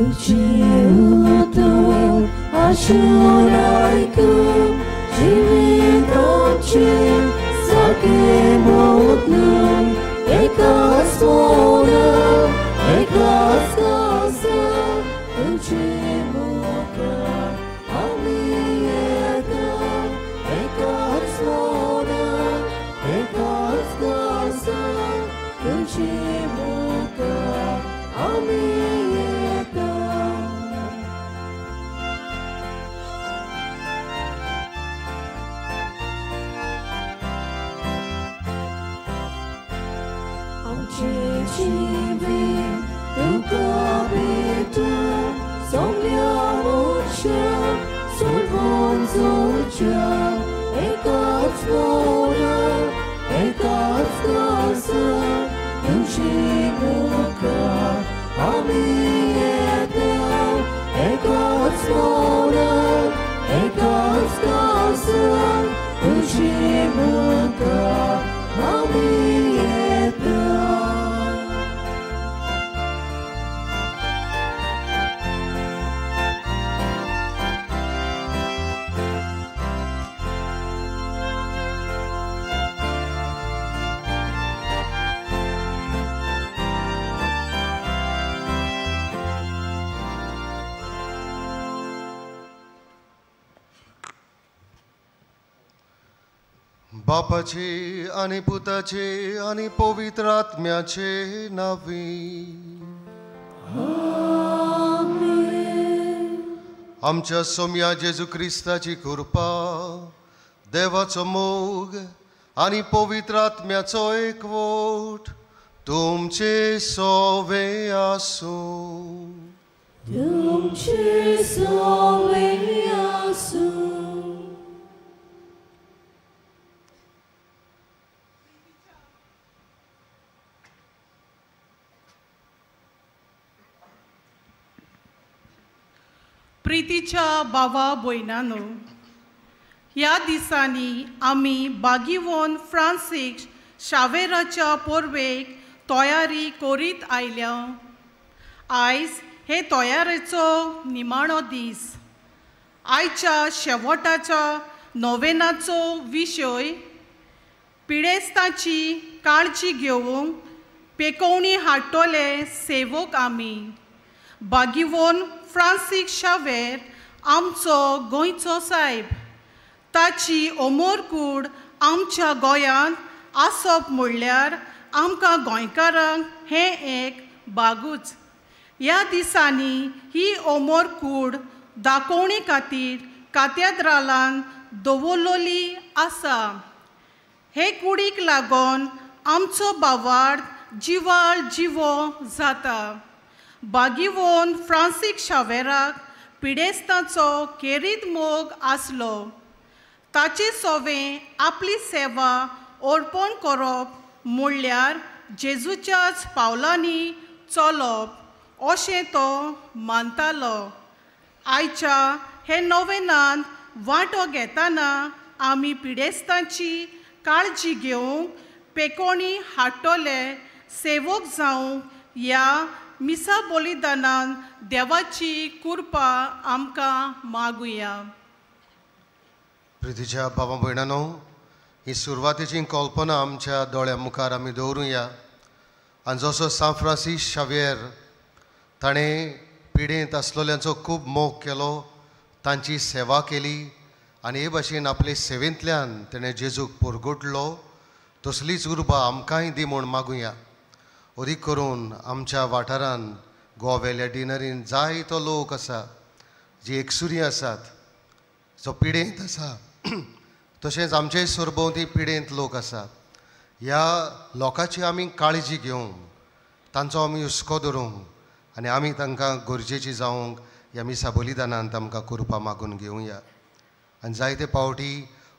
तुझे उतर आशून आयकून जिविताचे सारकें मोदून एकाच मोना एकाच कासा तुझे मुखार आमी येता एकाच मोना एकाच कासा तुझे मुखार आमी येता. आमचें जिवीत तुका भेटून सगल्या मनशाक सोडून जोडच्या एकाच मोना एकाच कासा तुझे मुखार आमी येता एकाच मोना एकाच कासा तुझे मुखार आमी येता. बापाचे आनी पुताचे आनी पवित्र आत्म्याचे नांवी. आमच्या सोम्या जेजू क्रिस्ताची कृपा, देवाचो मोग आनी पवित्र आत्म्याचो एकवट तुमचे सोवे आसूं. तुमचे सोवे आसूं. प्रितीच्या बाबा भयणानो, ह्या दिसांनी आमी बागीवोन फ्रांसीक शावेराच्या पोरवेक तयारी करीत आयल्या. आयज हे तयारेचो निमाणो दीस. आयच्या शेवटाच्या नोवेनाचो विशय पिडेस्तांची काळजी घेवंक पेकोवणी हाडटले सेवक आमी. बागीवोन फ्रांसीक शावेर आमचो गोंयचो सायब, ताची अमर कूड आमच्या गोंयांत आसप म्हणल्यार आमकां गोंयकारांक हें एक बागूच. ह्या दिसांनी ही अमर कूड दाखोवणी खातीर कातेद्रालान दवरलेली आसा. हे कुडीक लागून आमचो भावार्थ जिवाळ जिवो जाता. बागीवोन फ्रांसीक शावेराक पिडेस्तांचो खेरीत मोग आसलो. ताचे सोवे आपली सेवा अर्पण करप म्हणल्यार जेजूच्याच पावलांनी चलप अशें तो मानतालो. आयच्या हे नोवेनांत वांटो घेतना आमी पिडेस्तांची काळजी घेवंक पेकोणी हाडटले सेवक जावंक ह्या मिसा बलिदानान देवाची कृपा आमकां मागुया. प्रितीच्या बाबा भयणानो, ही सुरवातेची कल्पना आमच्या दोळ्या मुखार आमी दवरुया. आनी जसो सांत फ्रांसीस शावेर ताणें पिडेंत आसलेल्यांचो खूब मोग केलो, तांची सेवा केली आनी हे भाशेन आपले सेवेंतल्यान तेणें जेजूक परगटलो, तसलीच उर्बा आमकांय दी म्हूण मागुया. अदीक करून आमच्या वाठारान गोव्याल्या डिनरीन जायतो लोक आसा जी एकसुरी आसात, जो पिडेंत आसा, तशेंच आमचे सरभोंवती पिडेंत लोक आसात. ह्या लोकांची आमी काळजी घेवंक, तांचो आमी हुस्को धरूंक आनी आमी तांकां गरजेची जावंक ह्या मिसा बलिदानांत आमकां कृपा मागून घेवया. आनी जायते पावटी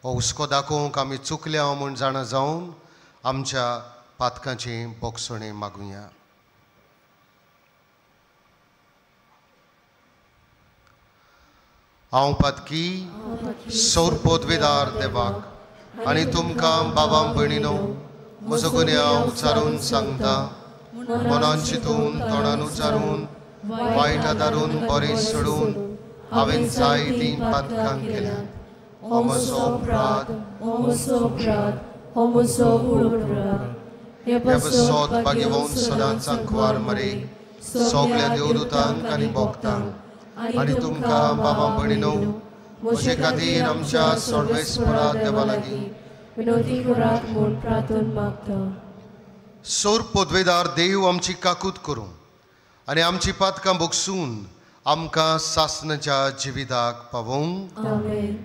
हो हुस्को दाखोवंक आमी चुकल्या म्हूण जाणा जावन आमच्या पातकांची बोगसणी मागुया. हांव पातकी सौर पदवेदार देवाक आनी तुमकां बाबा भयणीनो म्हजो गुन्यांव उच्चारून सांगता, मनान चिंतून तोंडान उच्चारून वायट आदारून बरें सोडून हांवें जायतीं पातकां केल्यांत. हो म्हजो अपराध, हो म्हजो अपराध, हो म्हजो व्हड अपराध. ह्या पासत भाग्यवंत सदांच आंकवार मरे, सगल्या देवदूतांक आनी भक्तांक आनी तुमकां बाबा भयणीनो म्हजे खातीर आमच्या सर्वेस्परा देवा लागीं विनोदी करात म्हूण प्रार्थना मागता. सोर पदवेदार देव आमची काकूत करूं आनी आमची पातकां भोगसून आमकां सासनाच्या जिविताक पावोवंक. आमेन.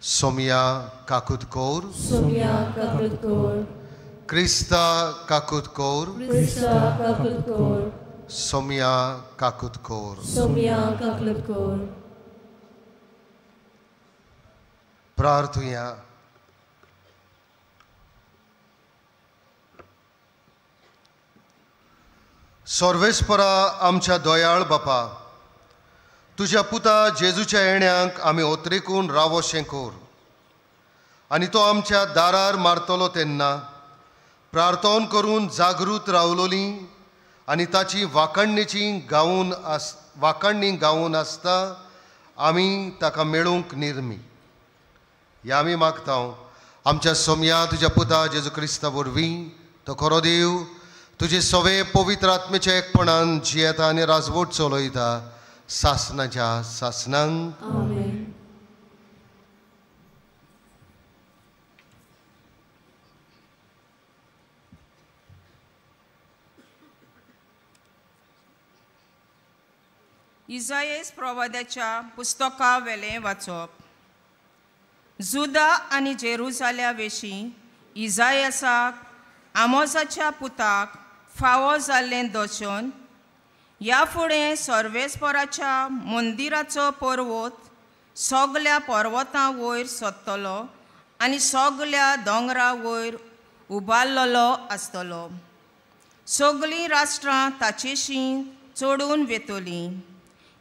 सोमया काकूत कोर, सोमया काकूत कोर, क्रिस्ता काकूत कोर, क्रिस्ता काकूत कोर, सोमया काकूत कोर, सोमया काकूत कोर. प्रार्थुया. सर्वेस्परा आमच्या दयाळ बापा, तुज्या पुता जेजूच्या येण्याक आमी ओतरेकून रावोशें कोर आनी तो आमच्या दारार मारतलो तेन्ना प्रार्थन करून जागृत रावलोली आनी ताची वाखाणणेची गावून आस वाखाणणी गावून आसता आमी ताका मेळूंक निर्मी. ह्या आमी मागता आमच्या सोमया तुज्या पुता जेजू क्रिस्ता वरवीं, तो खरो देव तुजे सवे पवित्र आत्मेच्या एकपणान जियेता आनी राजवट चलयता सासनाच्या सासनांक. आमेन. इजायस प्रवाद्याच्या पुस्तका वेलें वाचप. जुदा आनी जेरुजाल्या विशीं इजायसाक आमोसाच्या पुताक फावो जाल्लें दर्शन. ह्या फुडें सर्वेस्पराच्या मंदिराचो पर्वत सगल्या पर्वतां वयर सोदतलो आनी सगल्या दोंगरा वयर उबारलेलो आसतलो. सगलीं राष्ट्रां ताचेशी चडून वेतलीं,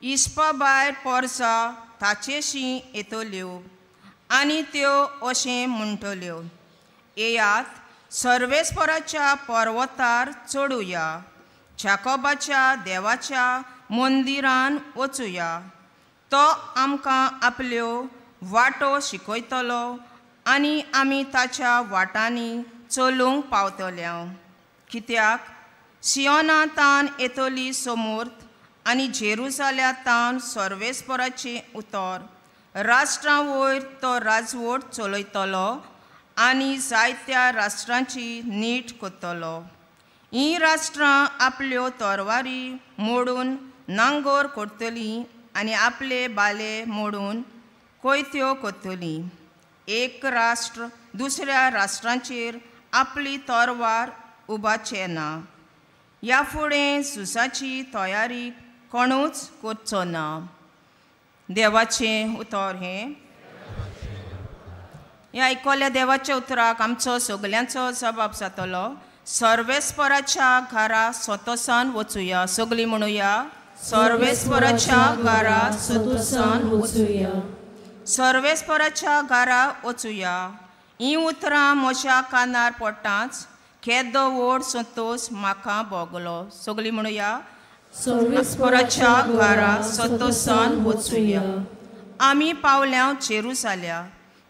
इस्पा भायर पोरसा ताचेशी येतल्यो आनी त्यो अशें म्हणटल्यो, येयात सर्वेस्पराच्या पर्वतार चडुया, जाकोबाच्या देवाच्या मंदिरान वचुया. तो आमकां आपल्यो वाटो शिकयतलो आनी आमी ताच्या वाटांनी चलूंक पावतले. कित्याक सियोना तान येतली समोर्थ आनी जेरुजाल्या तान सर्वेस्पराचें उतर. राष्ट्रां वयर तो राजवट चलयतलो आनी जायत्या राष्ट्रांची नीट करतलो. हीं राष्ट्रां आपल्यो तरवारी मोडून नांगोर करतलीं आनी आपले बाले मोडून कोयत्यो करतलीं. एक राष्ट्र दुसऱ्या राष्ट्रांचेर आपली तरवार उबाचें ना. ह्या फुडें झुजाची तयारी कोणूच करचो ना. देवाचें उतर हें. ह्या आयकल्या देवाच्या उतराक आमचो सगल्यांचो जबाब जातलो. सर्वेस्पराच्या घरा सोतोसान वचुया. सगळीं म्हणुया, सर्वेस्पराच्या घरा सोतोसान वचुया, सर्वेस्पराच्या घरा वचुया. हीं उतरां म्हज्या कानार पडटाच केदो व्हड संतोश म्हाका भोगलो. सगळीं म्हणुया, सर्वेस्पराच्या घरा संतोशान वचुया. आमी पावल्या जेरुजाल्या,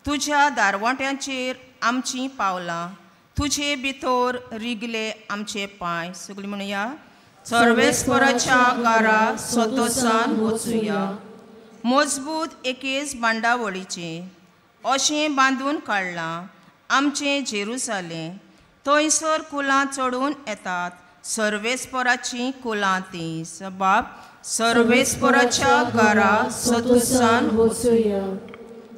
तुज्या दारवंट्यांचेर आमचीं पावलां, तुजे भितर रिगले आमचे पांय. सगळीं म्हणुया, सर्वेस्पराच्या घरा संतोशान वचुया. मजबूत एकेच बांदावळीचें अशें बांदून काडलां आमचें जेरुजालें. थंयसर कुलां चडून येतात, सर्वेस्पराचीं कुलां तीं. सबाब सर्वेस्पराच्या घरा संतोशान वचुया.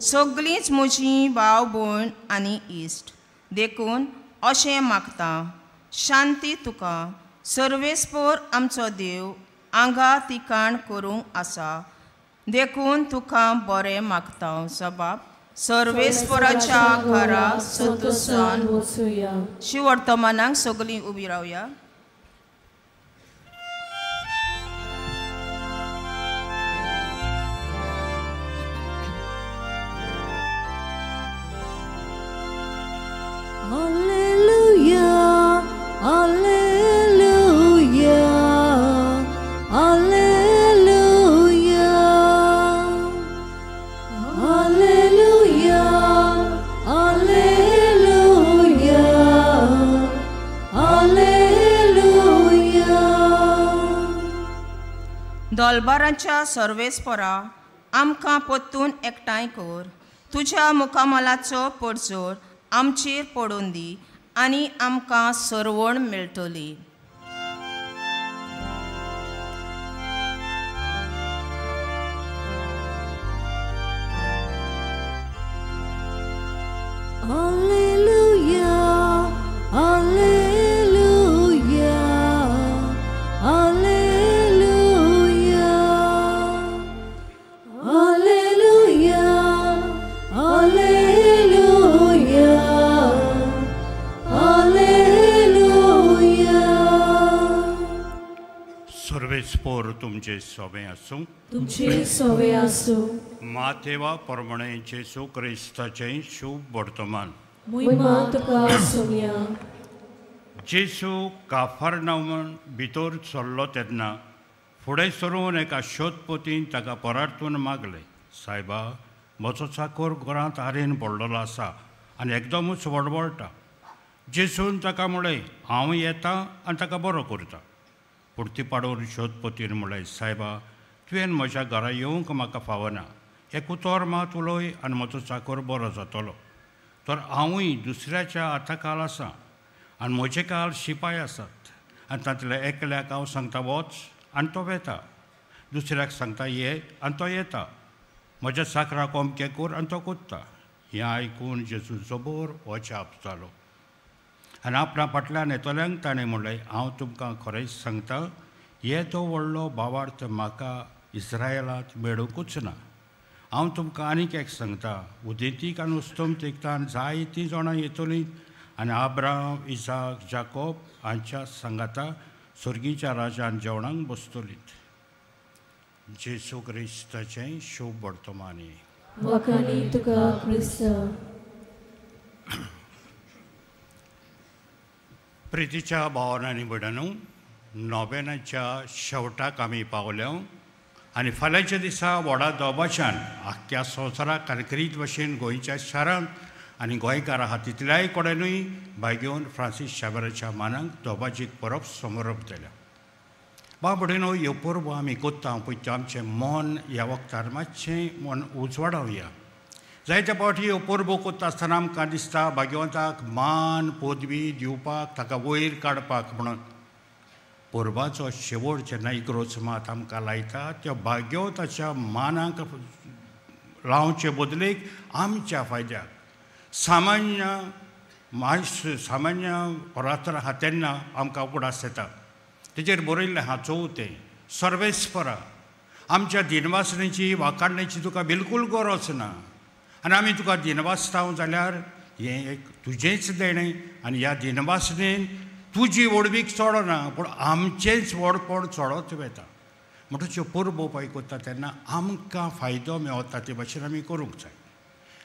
सगलींच म्हजीं भाव भयण आनी इश्ट, देखून अशें मागता, शांती तुका. सर्वेस्पर आमचो देव आंगा तिकाण करूंक आसा, देखून तुका बरें मागता. सबाब सर्वेस्पराच्या घरा संतोशान वचुया. शिवर्तमानाक सगलीं उबी रावया. Alleluia, Alleluia, मलबारांच्या सर्वेस्परा आमकां परतून एकठांय कर. तुज्या मुखामलाचो पडजोर आमचेर पडून दी आनी आमकां सरवण मेळटली. Alleluia, Alleluia, Alleluia, Alleluia, Alleluia, Alleluia. सर्वेस्पोर तुमचे सोबे आसूं. तुमचे सोबे आसूं. मातेवा प्रमाणे जेसू क्रिस्ताचें शुभ वर्तमान. मोहिमा तुका सोम्या. जेसू काफरनाउमान भितर सरलो तेन्ना फुडें सरून एका शोधपोतीन ताका परार्थून मागलें, सायबा म्हजो चाकोर घरांत आरेन पडलेलो आसा आनी एकदमूच वडवडटा. जेसून ताका म्हळें, हांव येता आनी ताका बरो करता. पुर्ती पाडून शोधपोतीन म्हळें, सायबा तुवें म्हज्या घरा येवंक म्हाका फावना, एक उतर मात उलय आनी म्हजो चाकोर बरो जातलो. तर हांवूय दुसऱ्याच्या हाता खाल आसा आनी म्हजे खाल शिपाय आसात आनी तांतल्या एकल्याक हांव सांगता वच आनी तो वेता, दुसऱ्याक सांगता ये आनी तो येता, म्हज्या चाकराक अमकें कर आनी तो कोत्ता. हें आयकून जेजू जबर अजाप जालो आनी आपणा फाटल्यान येतल्यांक ताणें म्हणलें, हांव तुमकां खरेंच सांगता, येदो व्हडलो भावार्थ म्हाका इस्रायलांत मेळुंकूच ना. हांव तुमकां आनीक एक सांगता, उदेंतीक आनी उस्तमतेक तान जायतीं जाणां येतलीं आनी आब्राम, इसाक, जाकोब हांच्या सांगाता सर्गीच्या राजान जेवणाक बसतलीं. जेसू क्रिस्ताचें शुभ वर्तमानी. वखाणी तुका क्रिस्त. प्रितीच्या भावनांनी भयणांनो, नोवेनाच्या शेवटाक आमी पावल्या आनी फाल्यांच्या दिसा व्हडा दबाच्यान आख्ख्या संवसाराक आनी क्रीत भशेन गोंयच्या शारांत आनी गोंयकार आहा तितल्याय कडेनूय भाग्योवन फ्रांसीस शावेराच्या मानाक दोबाजीक परब समोरप जाल्या. बाबडेनो ह्यो परबो आमी कोत्ता पळय त्यो आमचें मन ह्या वखदार मातशें मन उजवाडावया. जायते फावटी ह्यो परबो कोत्ता आसतना आमकां दिसता भाग्यवंताक मान पदवी दिवपाक, ताका वयर काडपाक म्हणून. परबाचो शेवट जेन्ना इग्रोज मात आमकां लायता त्या भाग्यवंताच्या मानाक लावचे बदलेक आमच्या फायद्याक सामान्य मायस सामान्य परात्र आहा तेन्ना आमकां उगडास येता. तेजेर बरयल्लें आहा चवथें, सर्वेस्परा आमच्या दिनवासणेची वाखाणणेची तुका बिलकूल गरज ना आनी आमी तुका दिनवासता जाल्यार हें एक तुजेंच देणें आनी ह्या दिनवासणेन तुजी व्हडवीक चडना पूण आमचेंच व्हडपण चडत वता. म्हणटच ह्यो परबो पळय कोत्ता तेन्ना आमकां फायदो मेवता ते भाशेन आमी करूंक जाय.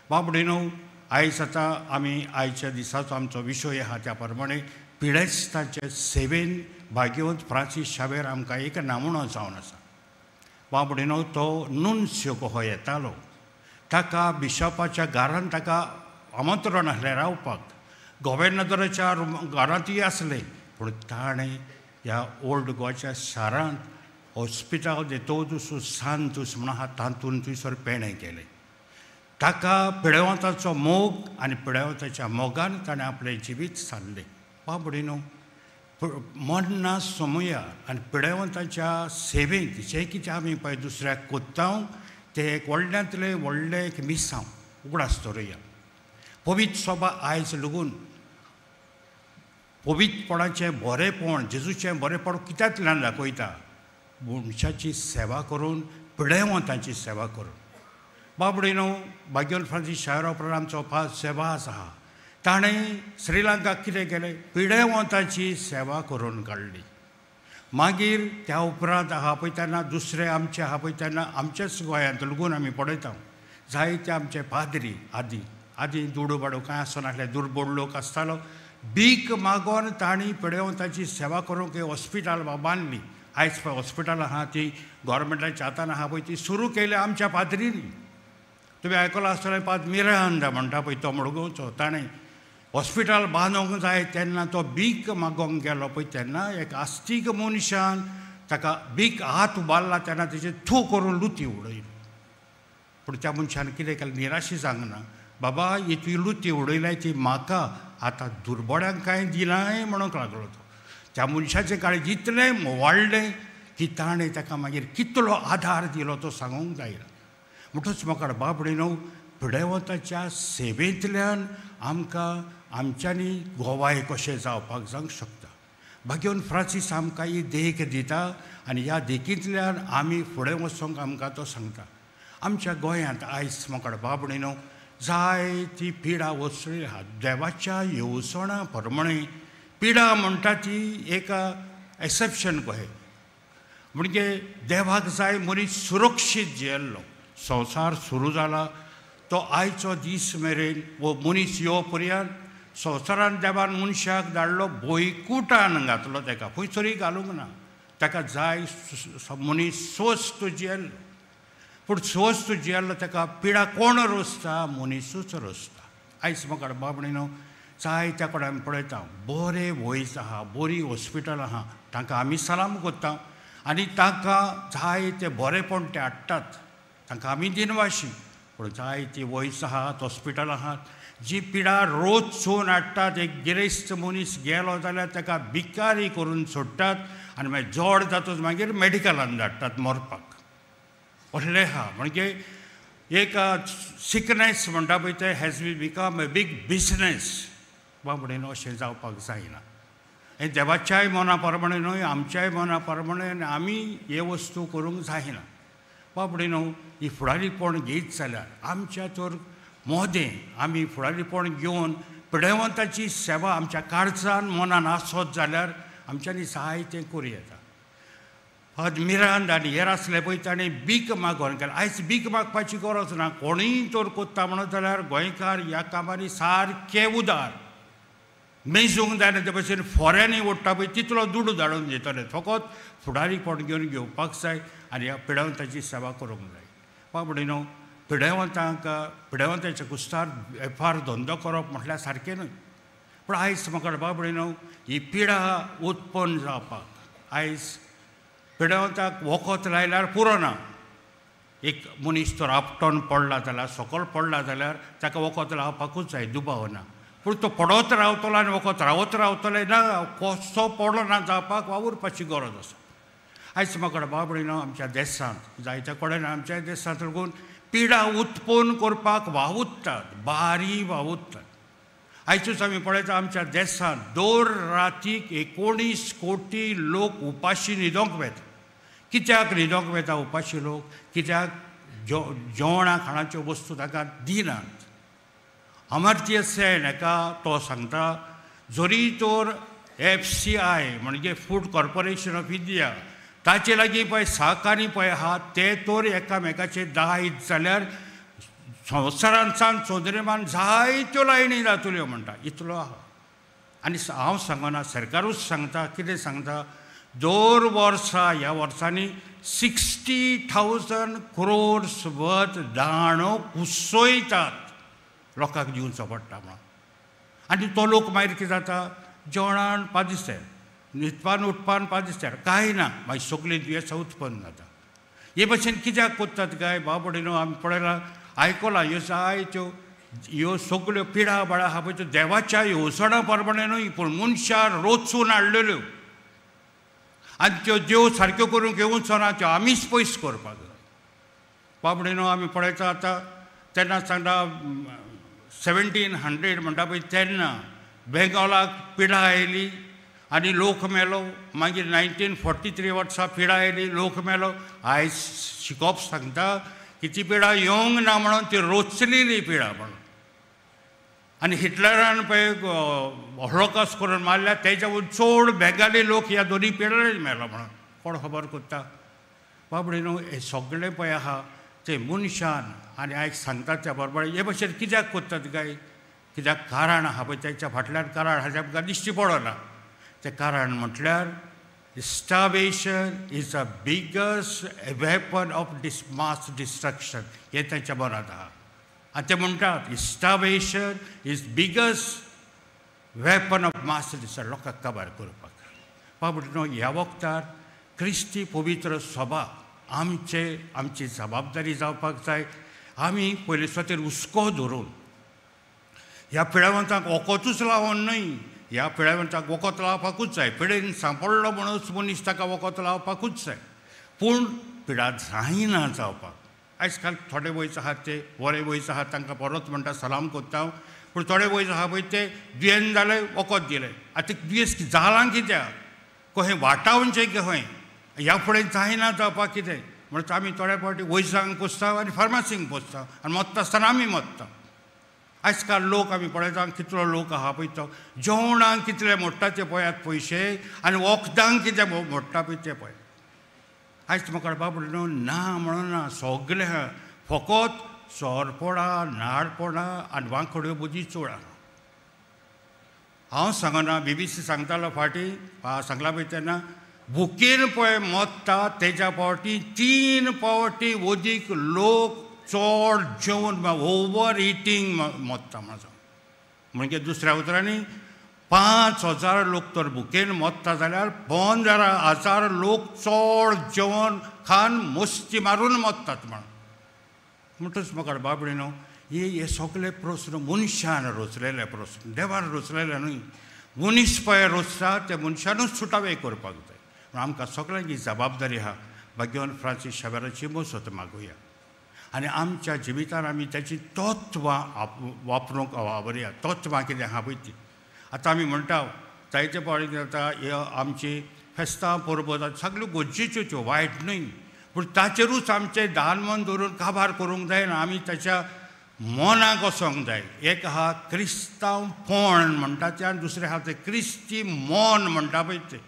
बाबडेनो आयज आतां आमी आयच्या दिसाचो आमचो विशय आहा त्या प्रमाणे पिडेस्तांचे सेवेन भाग्यवंत फ्रांसीस शावेर आमकां एक नामुणो जावन आसा. बाबडेनो तो नुन्स्यो कहो येतालो, ताका बिशपाच्या घरान ताका आमंत्रण आसलें रावपाक, गोवेर्नादराच्या घरांतूय आसलें, पूण ताणें ह्या ओल्ड गोवाच्या शारांत हॉस्पिटल दे तोदूस सांतूस म्हणून आहा तातूंत थंयसर पेणें केलें. ताका पिडेवंताचो मोग आनी पिडेवंताच्या मोगान ताणें आपलें जिवीत सारलें. बाबडेनो मरना सोमुया आनी पिडेवंताच्या सेवेंत जें कितें आमी पळय दुसऱ्याक कोत्ता तें एक व्हडल्यांतलें व्हडलें एक मिसांव उगडास दवरुया. पवित्र सोबा आयज लगून पवित्रपणाचें बरेंपण, जेजूचें बरेंपण कित्यांतल्यान दाखयता? मनशाची सेवा करून, पिडेवंतांची सेवा करून. बाबडेनो भाग्यवंत फ्रांसीस शावेरा उपरांत आमचो फास्ट सेवा आसा, ताणें श्रीलंकाक कितें केलें? पिडेवंतांची सेवा करून काडली. मागीर त्या उपरांत आहा पळय तेन्ना दुसरे आमचे आहा पळय तेन्ना आमच्याच गोंयांत लगून आमी पळयता जायते आमचे पाद्री आदी आदी दुडू बाडू कांय आसनासलें, दुर्बोड लोक आसतालो, भीक मागोन तांणी पिडेवंतांची सेवा करूंक हॉस्पिटल बांदली. आयज पळय हॉस्पिटल आहा ती गोवोरमेंटाच्या हातान आहा पळय ती सुरू केली आमच्या पाद्रींनी. तुमी आयकलां आसतलें पाद मिरांदा म्हणटा पळय तो मडगांवचो, ताणें हॉस्पिटल बांदूंक जाय तेन्ना तो भीक मागोंक गेलो पळय तेन्ना एक आस्तीक मनशान ताका बीक हात उबारला तेन्ना तेजेर थू करून लुती उडयली. पूण त्या मनशान कितें केलें, निराशी जावंक ना, बाबा ही तुवें लुती उडयल्या ती म्हाका आतां दुर्बोड्यांक कांय दिनाय म्हणूंक लागलो तो. त्या मनशाचें काळीज इतलें मोवाळ्ळें की ताणें ताका मागीर कितलो आधार दिलो तो सांगूंक जायना. म्हणटच म्हाका बाबडी न्हू पिडेवंताच्या सेवेंतल्यान आमकां आमच्यांनी गोवाय कशें जावपाक जावंक शकता. भाग्यवन फ्रांसीस आमकां ही देख दिता आनी ह्या देखींतल्यान आमी फुडें वचोंक आमकां तो सांगता. आमच्या गोंयांत आयज म्हाका बाबडी न्हू जायती पिडा वसळी आहा. देवाच्या येवजणा प्रमाणे पिडा म्हणटा ती एक एक्सेप्शन कहें, म्हणजे देवाक जाय मनीस सुरक्षीत जियेल्लो. संवसार सुरू जाला तो आयचो दीस मेरेन वो मनीस यो पर्यंत संवसारान देवान मनशाक धाडलो, बोयकुटान घातलो ताका, खंयसरूय घालूंक ना. ताका जाय मनीस स्वस्थ जियेल्लो. पूण स्वस्थ जियेल्लो ताका पिडा कोण रोसता, मनीसूच रोसता. आयज म्हाका बाबडी न्हू जायत्या कडेन आमी पळयता बरें वयज आहा, बरीं हॉस्पिटल आहा, तांकां आमी सलाम करता आनी तांकां जाय ते बरेंपण ते हाडटात, तांकां आमी दिनवाशी. पूण जायती वयज आहात, हॉस्पिटल आहात जी पिडा रोज चोवन हाडटात. एक गिरेस्त मनीस गेलो जाल्यार ताका भिकारी करून सोडटात आनी मागीर जोड जातूच मागीर मेडिकलान धाडटात मरपाक. असलें आहा. म्हणजे एक सिकनेस म्हणटा पळय तें has be become a big business. बाबडे न्हू अशें जावपाक जायना. हें देवाच्याय मना प्रमाणे न्हय, आमच्याय मना प्रमाणे आनी आमी हे वस्तू करूंक जायना. बाबडे न्हू ही फुडारीपण घेयत जाल्यार आमच्या तर मोदें आमी फुडारीपण घेवन पिडेवंताची सेवा आमच्या काळजान मनान आसत जाल्यार आमच्यांनी जायतें करूं येता. फादर मिरांद आनी हेर आसले पळय ताणें बीक मागोवन केलें. आयज बीक मागपाची गरज ना, कोणूय तर कोत्ता म्हणत जाल्यार गोंयकार ह्या कामांनी सारके उदार, मेजूंक जायना ते भशेन फोऱ्यांनी ओडटा पळय तितलो दुडू धाडून दितले. फकत फुडारीपण घेवन घेवपाक जाय आनी ह्या पिडेवंताची सेवा करूंक जाय. बाबडी न्हू पिडेवंतांक पिडेवंताच्या कुस्तार वेपार धंदो करप म्हटल्यार सारकें न्हय. पूण आयज म्हाका बाबडी न्हू ही पिडा उत्पन्न जावपाक आयज पिडेवंताक वखद लायल्यार पुरो ना. एक मनीस तर आपटोन पडला जाल्यार, सकयल पडला जाल्यार ताका वखद लावपाकूच जाय, दुबाव ना. पूण तो पडत रावतलो आनी वखद रावत रावतले ना, कसो पडलो ना जावपाक वावुरपाची गरज आसा. आयज म्हाका बाबडी न्हू आमच्या देशांत जायत्या कडेन आमच्या देशांत लागून पिडा उत्पन्न करपाक वावुरतात, बारी वावुरतात. आयजूच आमी पळयता आमच्या देशांत दर रातीक 19 कोटी लोक उपाशी न्हिदोंक वेता. कित्याक न्हिदोंक वेता उपाशी लोक? कित्याक जेवणा खाणाच्यो वस्तू ताका दिनात. अमर्त्य सेन हेका तो सांगता, जरी तर FCI म्हणजे फूड कॉर्पोरेशन ऑफ इंडिया ताचे लागीं पळय सहकारी पळय आहा ते तर एकामेकाचे दायत जाल्यार संवसारांतसान चंद्रमान जायत्यो लायणी जातल्यो म्हणटा, इतलो आहा. आनी हांव सांगना, सरकारूच सांगता. कितें सांगता, दर वर्सा ह्या वर्सांनी 60,000 crores worth दाणो कुसयतात, लोकांक दिवचो पडटा म्हणून. आनी तो लोक मागीर कितें जाता, जेवणान पादिस्तेर, न्हिदपान उठपान पादिस्तेर, कांय ना, मागीर सगळीं दुयेंसां उत्पन्न जाता. हे भशेन कित्याक कोत्तात काय बाबडे न्हू आमी पळयलां, आयकलां, ह्यो जायत्यो ह्यो सगळ्यो पिडा बाळा आहा पळय त्यो देवाच्या येवजणा प्रमाणे न्हय, पूण मनशान रोचून हाडलेल्यो आनी त्यो देव सारक्यो करूंक येवचो ना, त्यो आमीच पयस करपाक जाय. बाबडे न्हू आमी पळयता आतां तेन्ना सांगता 1700 म्हणटा पळय तेन्ना बेंगॉलाक पिडा आयली आनी लोक मेलो. मागीर 1943 वर्सा पिडा आयली, लोक मेलो. आयज शिकोवप सांगता की ती पिडा येवंक ना म्हणून ती रोचलेली पिडा म्हणून. आनी हिटलरान पळय हॉलोकॉस्ट करून मारल्या तेच्या चड बेंगाली लोक ह्या दोनी पिडांनी मेलो म्हणून कोण खबर कोत्ता. बाबडे न्हू हें सगळें पळय आहा ते मनशान आनी आयज सांगतात त्या बरोबर हे भशेन कित्याक कोत्तात काय, कित्याक कारण आहा पळय तेच्या फाटल्यान कारण हाजें आमकां दिश्टी पडना. तें कारण म्हटल्यार starvation is a biggest weapon of mass destruction हें तांच्या मनांत आहा. आनी ते म्हणटात starvation is biggest weapon of mass destruction, लोकांक काबार करपाक. बाबडे न्हू ह्या वखदार क्रिस्ती पवित्र सभा आमचे आमची जबाबदारी जावपाक जाय. आमी पयले सुवातेर हुस्को धरून ह्या पिळेवंतांक वखदूच लावन न्हय, ह्या पिळेवंतांक वखद लावपाकूच जाय. पिडेन सांपडलो म्हणूच मनीस ताका वखद लावपाकूच जाय, पूण पिडा जायना जावपाक. आयज काल थोडे वयस आहात ते बरे वयस आहात तांकां परत म्हणटा सलाम करता हांव, पूण थोडे वयस आहा पळय ते दुयेंत जालें वखद दिलें. आतां दुयेंस जालां कित्याक, कहें वाटावचें कहें ह्या फुडें जायना जावपाक कितें म्हणटा. आमी थोड्या फावटी वैजांक पोसता आनी फार्मासींक पोसता आनी मत्ता आसतना आमी मत्ता. आयज काल लोक आमी पळयता कितलो लोक आहा पळय तो जेवणाक कितले मोडटा ते पळयात पयशे आनी वखदांक कितें मोडटा पळय ते पळय. आयज म्हाका बाबा न्हू ना म्हणून ना, सगळें आहा, फकत सोरपोणां नाडपोणां आनी वांकड्यो बुदी चड आहा. हांव सांगना, बीबीसी सांगतालो फाटीं सांगला पळय तेन्ना, भुकेन पळय मत्ता तेज्या फावटी 3 फावटी वदीक लोक चड जेवन ओवर इटींग मत्ता म्हजो. म्हणजे दुसऱ्या उतरांनी 5,000 लोक तर भुकेन मत्ता जाल्यार 15,000 लोक चड जेवण खान मस्ती मारून मत्तात म्हण. म्हणटच म्हाका बाबडी न्हू हे सगळे प्रस्न मनशान रचलेले प्रस्न, देवान रचलेले न्हय. मनीस पळय रचता ते मनशानूच सुटावे करपाक जाय. पूण आमकां सगळ्यांची जबाबदारी आहा. भाग्यवान फ्रांसीस शावेराची मजत मागुया आनी आमच्या जिवितान आमी ताची तत्वां वापरूंक वावरया. तत्वां कितें आहा पळय ती आतां आमी म्हणटा जायते फावटी जाता हे आमची फेस्तां परबो सगळ्यो गरजेच्यो त्यो, वायट न्हय, पूण ताचेरूच आमचें दान मन दवरून काबार करूंक जायना. आमी ताच्या मनाक वचोंक जाय. एक आहा क्रिस्तांवपण म्हणटा तें आनी दुसरें आहा तें क्रिस्ती मन म्हणटा पळय तें.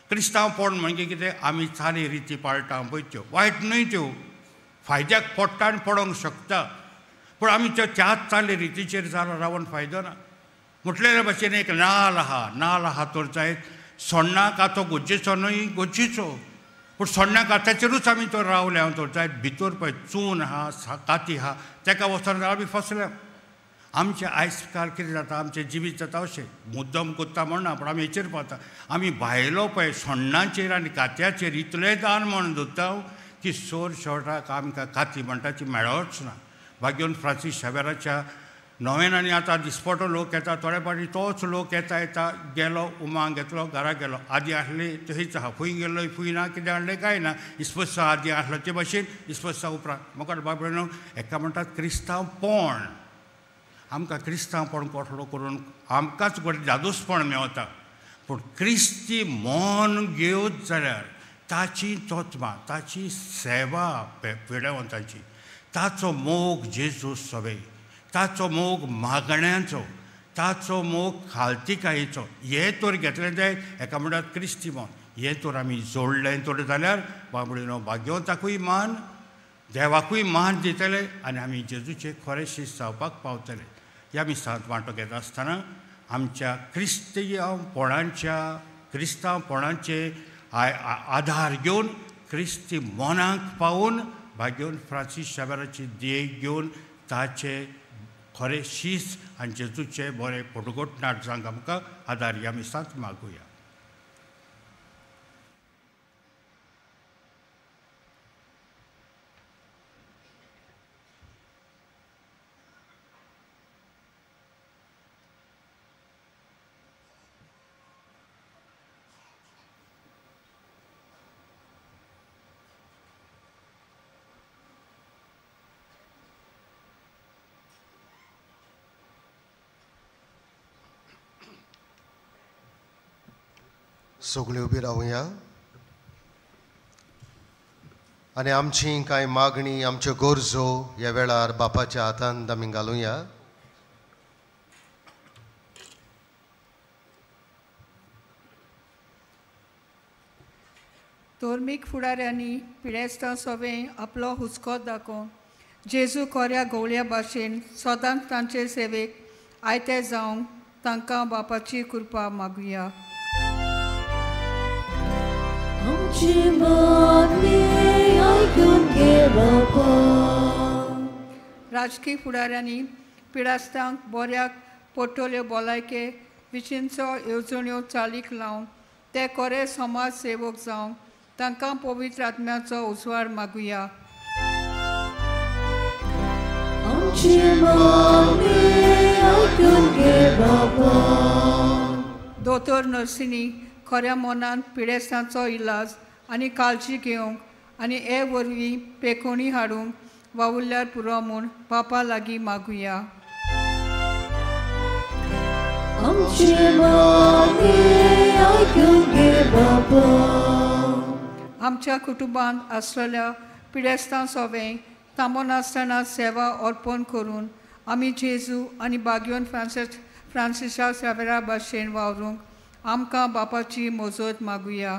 क्रिस्तांवपण म्हणजे कितें, आमी चाली रिती पाळटा पळय त्यो, वायट न्हय त्यो, फायद्याक पडटा आनी पडोंक शकता, पूण आमी त्यो त्याच चाली रितीचेर जालो रावन फायदो ना. म्हटलेले भाशेन एक नाल आहा, नाल आहा तर जायत सोण्णा कातो गरजेचो न्हय, गरजेचो, पूण सोण्णा कात्याचेरूच आमी तो रावले हांव तर जायत भितर पळय चून आहा काती आहा ताका वचोन जाल्यार आमी फसल्या. आमचें आयज काल कितें जाता, आमचें जिवीत जाता अशें मुद्दम करता म्हणना, पूण आमी हेचेर पावता. आमी भायलो पळय सोण्णाचेर आनी कात्याचेर इतलें दान म्हण दवरता की सोर शेवटाक आमकां काती म्हणटा ती मेळच ना. भाग्यवान फ्रांसीस शावेराच्या नव्यान आतां दिसपटो लोक येता, थोडे फावटी तोच लोक येता येता गेलो उमांग घेतलो घरा गेलो. आदी आसली थंयच आहा, खंय गेलो खंय ना, कितें हाडलें कांय ना. इस्पस्सा आदी आसलो ते भाशेन इस्पस्सा उपरांत म्हाका बाबडो न्हू हेका म्हणटात क्रिस्तांवपण. आमकां क्रिस्तांवपण कसलो करून आमकांच घडये जादूसपण मेवता, पूण क्रिस्ती मन घेवत जाल्यार ताची तत्वां, ताची सेवा पिडेवंताची, ताचो मोग जेजू सवे, ताचो मोग मागण्यांचो, ताचो मोग खालतिकायेचो, हे तर घेतलें जायत हेका म्हणटात क्रिस्ती मन. हें तर आमी जोडलें तर जाल्यार बाबडीनो भाग्यवंताकूय मान, देवाकूय मान दितले आनी आमी जेजूचे खरें शीस जावपाक पावतले. ह्या मिसांत वांटो घेता आसतना आमच्या क्रिस्तांवपणाच्या क्रिस्तांवपणाचे आधार घेवन क्रिस्ती मनाक पावून भाग्यवान फ्रांसीस शावेराची देख घेवन ताचे खरें शीस आनी जेजूचे बरें फोटोगोट नाट जावंक आमकां आदार ह्या मिसांत मागुया. सगळीं उबी रावया आनी आमची कांय मागणी, आमच्यो गरजो ह्या वेळार बापाच्या हातान आमी घालुया. धर्मीक फुडाऱ्यांनी पिडेस्तां सोबें आपलो हुस्को दाखोवन जेजू कोऱ्या गवळ्या भाशेन सदांच तांचे सेवेक आयते जावंक तांकां बापाची कृपा मागुया. आमची मागणी आयकून घे बापा. राजकी फुडाऱ्यांनी पिडास्तांक बऱ्याक पडटल्यो भलायके विशींचो येवजण्यो चालीक लावन ते कोरे समाज सेवक जावंक तांकां पवित्र आत्म्याचो उजवाड मागुया. दोतोर नर्सिनी खऱ्या मनान पिडेस्तांचो इलाज आनी काळजी घेवंक आनी हे वरवीं पेकोणी हाडूंक वावुरल्यार पुरो म्हूण बापा लागीं मागुया. आमच्या कुटुंबांत आसलेल्या पिडेस्तां सोवें थांबनासतना सेवा अर्पण करून आमी जेजू आनी बाग्योन फ्रांसिसा सावेरा भाशेन वावरूंक आमकां बापाची मजत मागुया.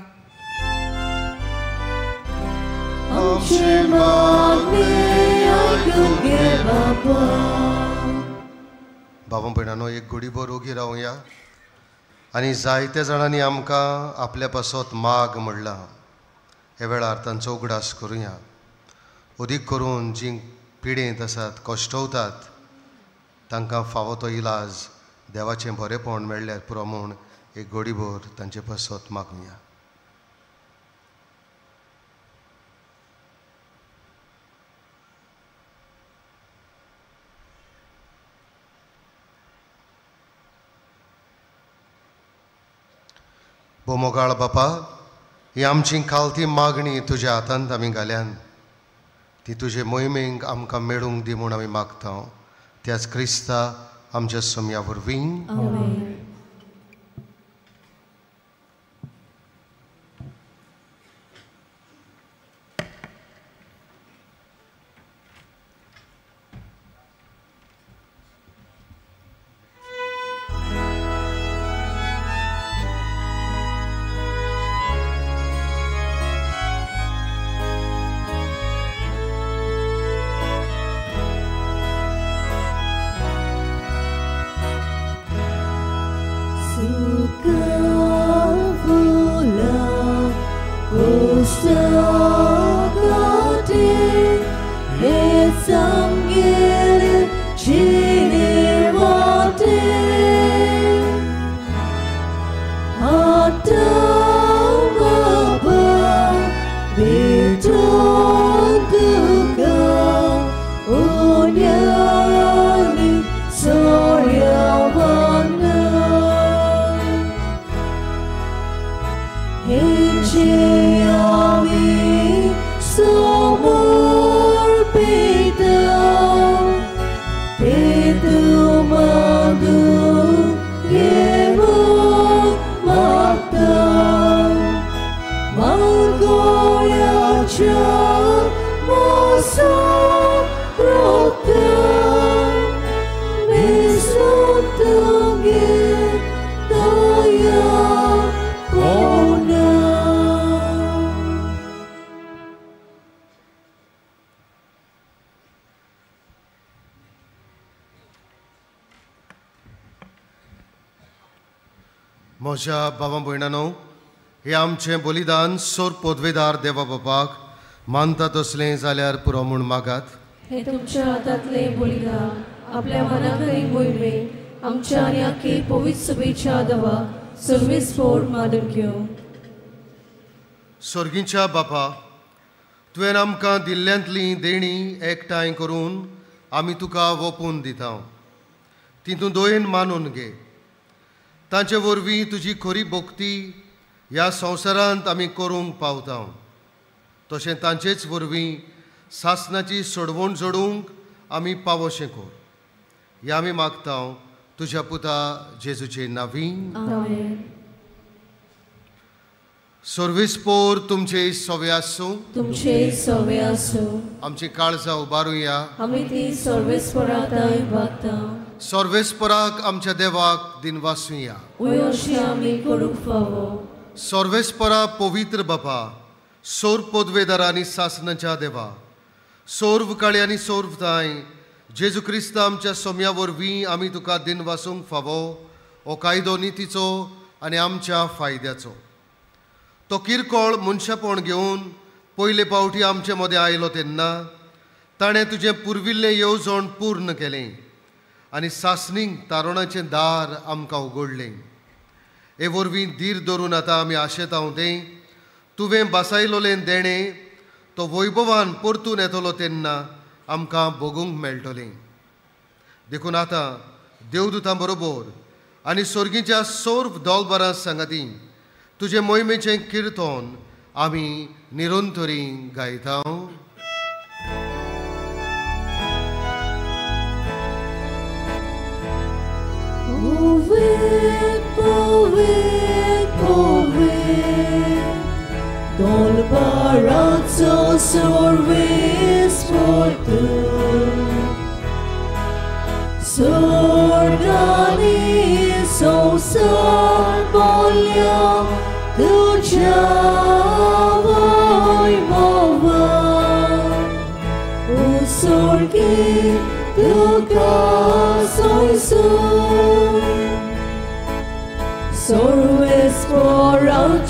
बाबा भयणांनो, एक घडीभर ओगी रावया आनी जायत्या जाणांनी आमकां आपल्या पासत माग म्हणलां. ह्या वेळार तांचो उगडास करुया. अदीक करून जीं पिडेंत आसात, कश्टवतात, तांकां फावो तो इलाज देवाचें बरेपण मेळ्ळ्यार पुरो म्हूण एक घडीभर तांचे पासत मागुया. बोमोगाळ बापा, ही आमची खालती मागणी तुज्या हातांत आमी घाल्यान, ती तुजे मोहिमेक आमकां मेळूंक दी म्हूण आमी मागता. त्याच क्रिस्ता आमच्या सोम्या वरवीं. म्हज्या बाबा भयणानो, हें आमचें बलिदान सोर पदवेदार देवा बापाक मानता तसलें जाल्यार पुरो म्हूण मागात. हे तुमच्या हातांतलें बलिदान आपल्या मनाकरी मोहिमे आमच्या आनी आखी पवित्र सभेच्या दवा सर्वीस फोड मानून घेवं. सोर्गीच्या बापा, तुवें आमकां दिल्ल्यांतलीं देणीं एकठांय करून आमी तुका वोपून दिता. ती तूं दोयेन मानून घे. तांचे वरवीं तुजी खरी भक्ती ह्या संवसारांत आमी करूंक पावता. तशें तांचेच वरवीं सासनाची सोडवण जोडूंक आमी पावोशें कर. ह्या आमी मागता तुज्या पुता जेजूचे नांवी. सर्वेस्पोर तुमचे सवे आसूं. तुमचे सवे आसूं. आमची काळजां उबारुया. आमी ती सर्वेस्पोरा थंय मागता. सर्वेस्पोराक आमच्या देवाक दिनवासुया. आमी करूंक फावो. सर्वेस्पोरा पवित्र बापा, सोर पदवेदार आनी सासनाच्या देवा, सोर्व काळी आनी सोर्वताय जेजू क्रिस्त आमच्या सोम्या वरवीं आमी तुका दिनवासूंक फावो. हो कायदो नितीचो आनी आमच्या फायद्याचो. तो किरकोळ मनशापण घेवन पयले पावटी आमचे मदें आयलो तेन्ना ताणें तुजें पुर्विल्लें येवजण पूर्ण केलें आनी सासणीक तारुणाचें दार आमकां उगडलें. हे वरवीं धीर धरून आतां आमी आशेता तें तुवें बासायलोलें देणें तो वैभवान परतून येतलो तेन्ना आमकां भोगूंक मेळटलें. देखून आतां देवदूतां बरोबर आनी स्वर्गीच्या सर्व दोलबरां सांगाती तुजे मोहिमेचें किर्तन आमी निरंतरी गायता. Dolbarazzo sorves fortu Sorgani sosar bolya tuja voimova Usorgi tuka soisur Sorves porauchinavi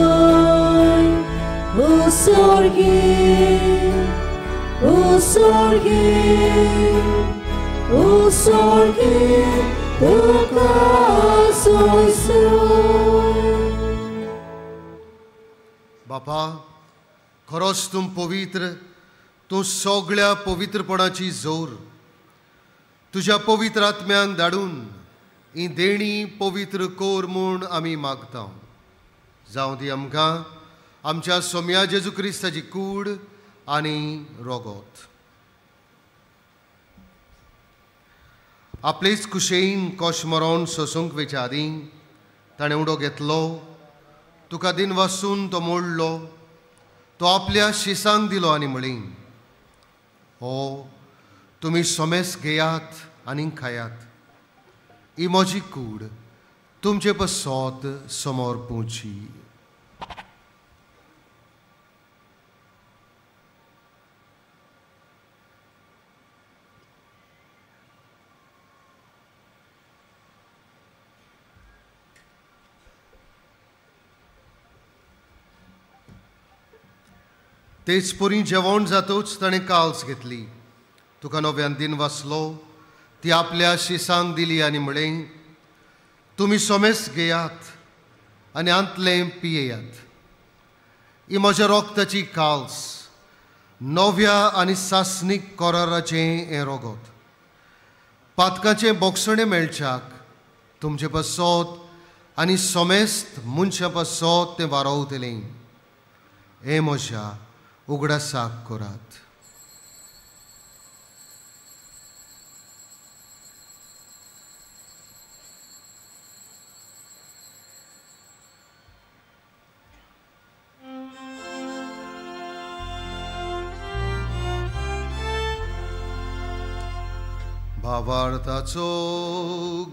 Yetatakasoy Usorgi, Usorgi, Usorgi Tukasoysoy. बापा, खरोच तूं पवित्र, तूं सगळ्या पवित्रपणाची जोर. तुज्या पवित्र आत्म्यांक धाडून ही देणी पवित्र कोर म्हूण आमी मागता. जावं ती आमकां आमच्या सोम्या जेजू क्रिस्ताची कूड आनी रोगोत. आपलेच कुशेन कोश मरोन सोसूंक वेच्या आदीं ताणें उडो घेतलो, तुका दिन वासून तो मोडलो, तो आपल्या शिसांक दिलो आनी म्हळी, हो तुमी सोमेस घेयात आनी खायात, ही म्हजी कूड तुमचे पसोत समोर पोवची. तेच परी जेवण जातूच ताणें काल्स घेतली, तुका नव्यान दिन वाचलो, ती आपल्या शिसांक दिली आनी म्हळें, तुमी सोमेस घेयात आनी आंतलें पियेयात, ही म्हज्या रोगताची काल्स, नव्या आनी सासणीक कराराचें हें रोगत. पातकाचें बोगसणें मेळच्याक तुमचे पासत आनी सोमेस्त मनशां पासत तें वारोवतलें. हें म्हज्या उगडासाक करात. भावार्थाचो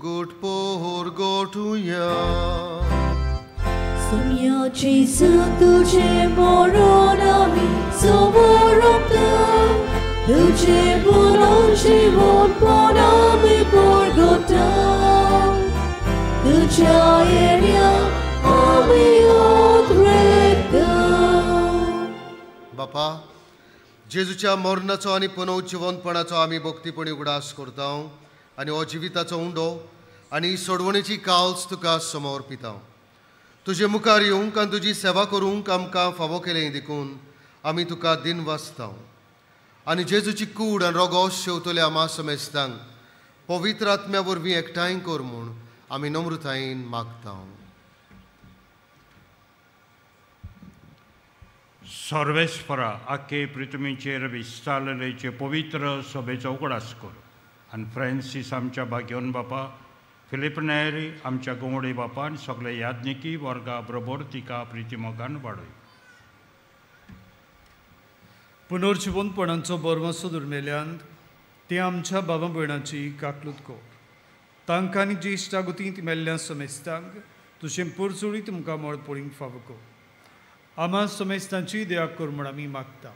गोट पोर गोठुया. Sonia Jesu तुझे मरण आमी समर्पता, तुझे मरण जीवनपण आमी परगटा, तुझ्या येण्या आमी उतरेता. बापा, जेजूच्या मरणाचो आनी पुनर्जिवनपणाचो आमी भक्तीपणी उगडास करता आनी हो जिविताचो उंडो आनी सोडवणेची काल्स तुका समर्पिता. तुजे मुखार येवंक आनी तुजी सेवा करूंक आमकां फावो केलें देखून आमी तुका दिन वाचता. आनी जेजूची कूड आनी रोगोस शेवतल्या आमा समेस्तांक पवित्र आत्म्या वरवीं एकठांय कर म्हूण आमी नम्रतायेन मागता. सर्वेस्परा आखे पृथ्वीचेर विस्तारलेचे पवित्र सभेचो उगडास कर आनी फ्रांसीस आमच्या भाग्योन बापा, फिलीप नेरी आमच्या गोंवडे बापा आनी सगळे याज्ञिकी वर्गा बरोबर तिका प्रितीमोगान वाडय. पुनर्जिवनपणाचो बरवासो दुर्मेल्यान ते आमच्या बाबा भयणाची काकलूत कर. तांकां आनी ज्येश्ठ गुतींत मेल्ल्या समेस्तांक तुजें पोरचोळीत मुखामळ पळींक फावो कर. आमा समेस्तांची दया कर म्हूण आमी मागता.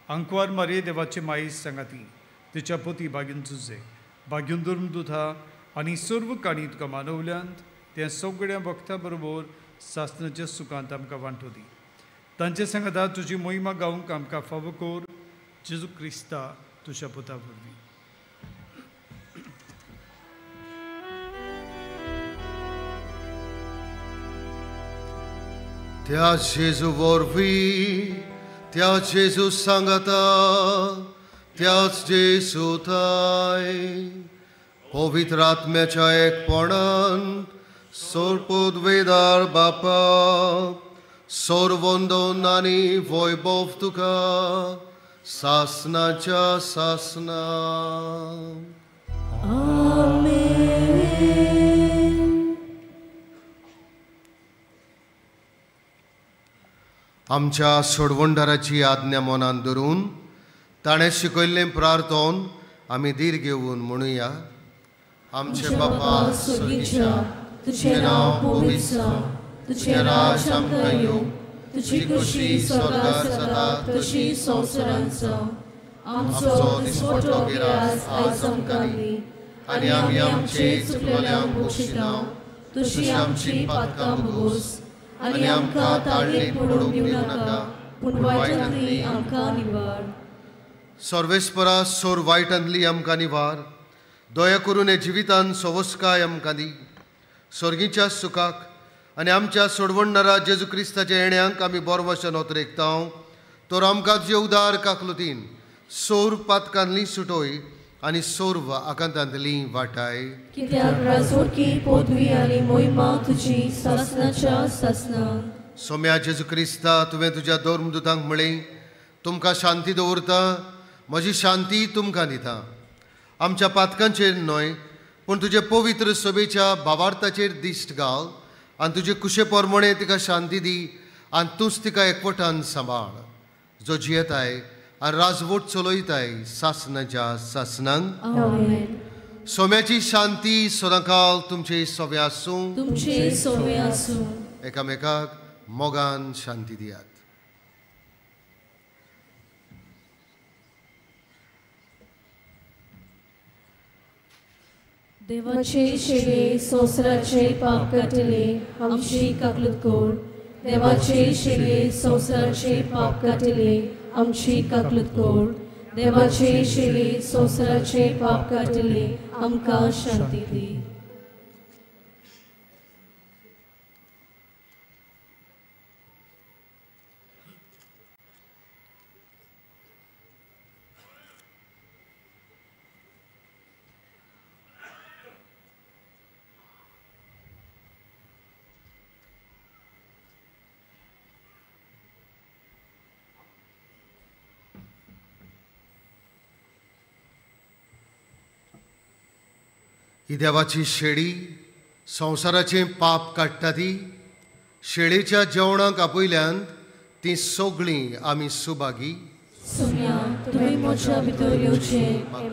आंकवार मारये देवाचे मायेस सांगाती तिच्या पोती भाग्यून तुजें भाग्यून धर्म दुथा आनी सर्व काणी तुका मानवल्यांत त्या सगळ्या भक्ता बरोबर सासनाच्या सुखांत आमकां वांटो दी. तांचे सांगाता तुजी मोहिमा गावंक आमकां फावो कर, जेजू क्रिस्ता तुज्या पुता वरवीं. त्या जेजू वरवीं, त्या जेजू सांगाता, त्याच जेजू थाय पवित्र आत्म्याच्या एकपणान सोरपोदवेदार बापा सोरवंदन आनी वैभव तुका सासनाच्या सासना. आमेन. आमच्या सोडवणदाराची आज्ञा मनान धरून ताणें शिकयल्लें प्रार्थन आमी धीर घेवन म्हणुया. आमचे बापा स्वर्गीच्या, तुझें नांव पवित्र जावं, तुझें राज आमकां येवं, तुजी खुशी स्वर्गार जाता तशी संवसारांत जावं. आमचो दिसपट्टो गिरास आयज आमकां दी, आनी आमी आमचे चुकलेल्यांक बक्षिता तशी आमची पातकां भोगोस, आनी आमकां ताळणेक पडूंक दिवं नाका, पूण वायटांतली आमकां निवार. सर्वेस्परा सोर वायटांतली आमकां निवार, दया करून हे जिवितान सवस्काय आमकां दी. स्वर्गीच्या सुखाक आनी आमच्या सोडवणदारा जेजू क्रिस्ताच्या येण्यांक आमी बोरवशन ओतरेकता, तर आमकां जे उदार काकलुतीन सोर पातकांतली सुटोय आनी सोर्व आकांतांतली वाटाय. कित्याक राजवटकी पदवी आनी मोहिमा तुजी सासनाच्या सासना. सोम्या जेजू क्रिस्ता, तुवें तुज्या धर्मदुतांक म्हळें, तुमकां शांती दवरता, म्हजी शांती तुमकां दिता. आमच्या पातकांचेर न्हय पूण तुजे पवित्र सभेच्या भावार्थाचेर दिश्ट घाल आनी तुजे कुशे प्रमाणे तिका शांती दी आनी तूंच तिका एकवटान सांबाळ, जो जियेताय आनी राजवट चलयताय सासनाच्या सासनांक. आमेन. सोम्याची शांती सदांकाल तुमचे सोवे आसूं, तुमचे सोवे आसूं. एकामेकाक मोगान शांती दियात. देवाचे शेळे संवसाराचे पाप काडटले, आमची काकलूत कर. देवाचे शेळे संवसाराचे पाप काडटले, आमची काकलूत कर. देवाचे शेळे संवसाराचे पाप काडटले, आमकां शांती दी. ही देवाची शेळी संवसाराचें पाप काडटा ती शेळीच्या जेवणाक आपयल्यान ती सगळीं आमी सुभागी. सोम्या, तुवें म्हज्या भितर येवचें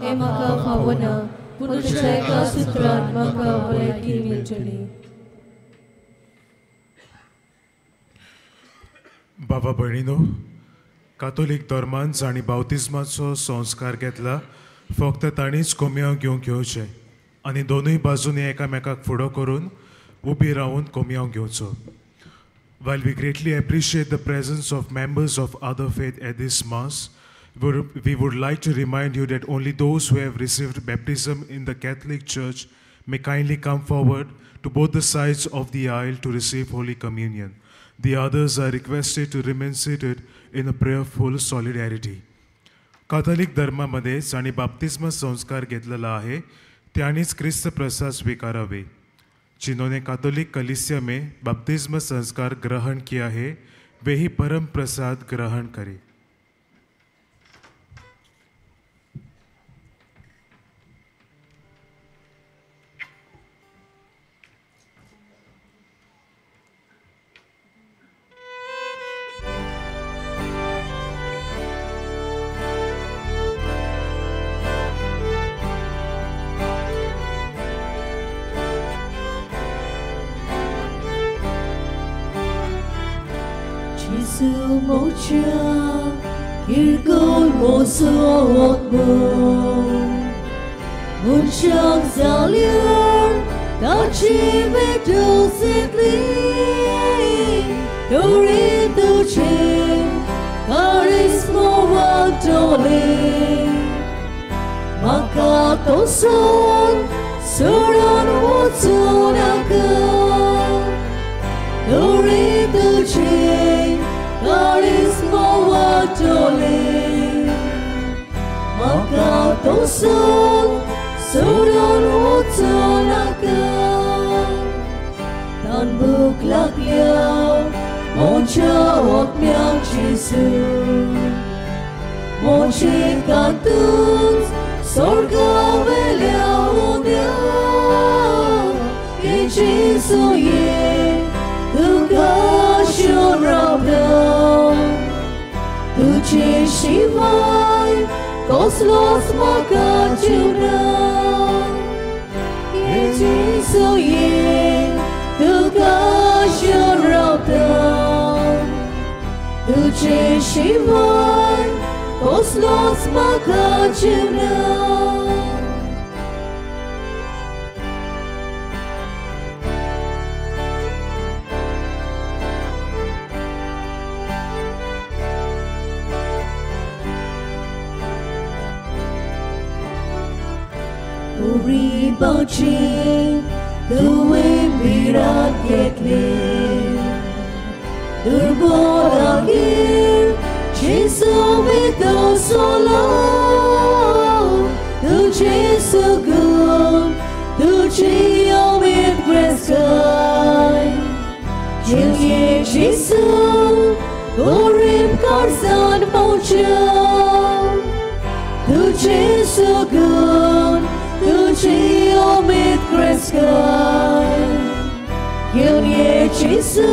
हें म्हाका फावना, पूण तुज्या एका सुत्रान म्हाका भलायकी मेळटली. बाबा भयणीनो, कातोलीक धर्मान जांणी बावतिज्माचो संस्कार घेतला फक्त तांणीच कोमयांव घेवंक येवचें आनी दोनूय बाजूंनी एकामेकाक फुडो करून उबी रावन कोमयांव घेवचो. While we greatly appreciate the presence of members of other faith at this Mass, we would like to remind you that only those who have received baptism in the Catholic Church may kindly come forward to both the sides of the aisle to receive Holy Communion. The others are requested to remain seated in a prayerful solidarity. Catholic धर्मामध्ये जांणी बाप्तिस्म संस्कार घेतलेला आहे त्यांनीच क्रिस्त प्रसाद स्वीकारावे. जिन्होंने Catholic कलीसिया में बपतिस्म संस्कार ग्रहण किया है वे ही परम प्रसाद ग्रहण करें. Mocha, kirkol mosuot mo, Munchak zaliar, tachi vedositli, Dore doce, karismo watole, Makatoson, suran watsunaka, Dore doce. कडसून सोडून वचूं नाका. तान भूक लागल्या म्हज्या आत्म्याक जेजू, म्हजे कांतूच स्वर्गा वेल्या उद्या. ये जेजू ये तुका शरण रावता, तुजे शिवाय कसलोच म्हाका जीव ना. ये जेजू ये तुका शरण रावता, तुजे शिवाय कसलोच म्हाका जीव ना. उरीबाचे तुवें भिरांत घेतली, दुर्बोलागीर जेजू भितर सरलो. तुजें सुगून तुजी उमेद ग्रेस्ताय, घेवये जेजू गरीब काळजान म्हज्या. तुजें सुगून तुजी उमेद ग्रेस्ताय, घेवन ये जेजू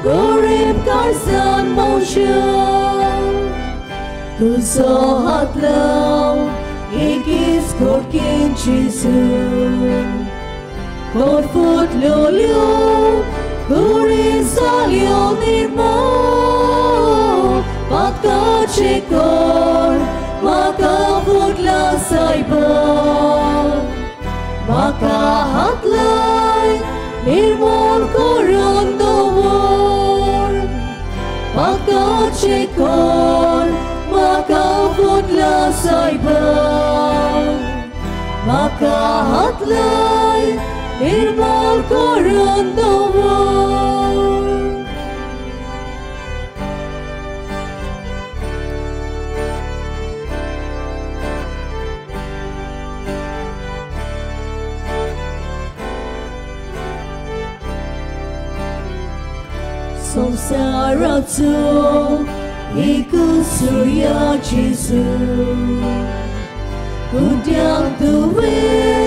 गरीब काळजान म्हज्या. तुजो हात लाव एकीच घोडकेन जेजू, कोट फुटल्यो कुडी जाल्यो निर्मळ. पातकाचें कोर म्हाका फुटला सायबा, म्हाका हात लाय निर्मळ करून दवर. पातकाचें कोर म्हाका फुटला सायबा, म्हाका हात लाय निर्मळ करून दवर. संवसाराचो एक सुर्या जेजू, कुड्यांक तुवें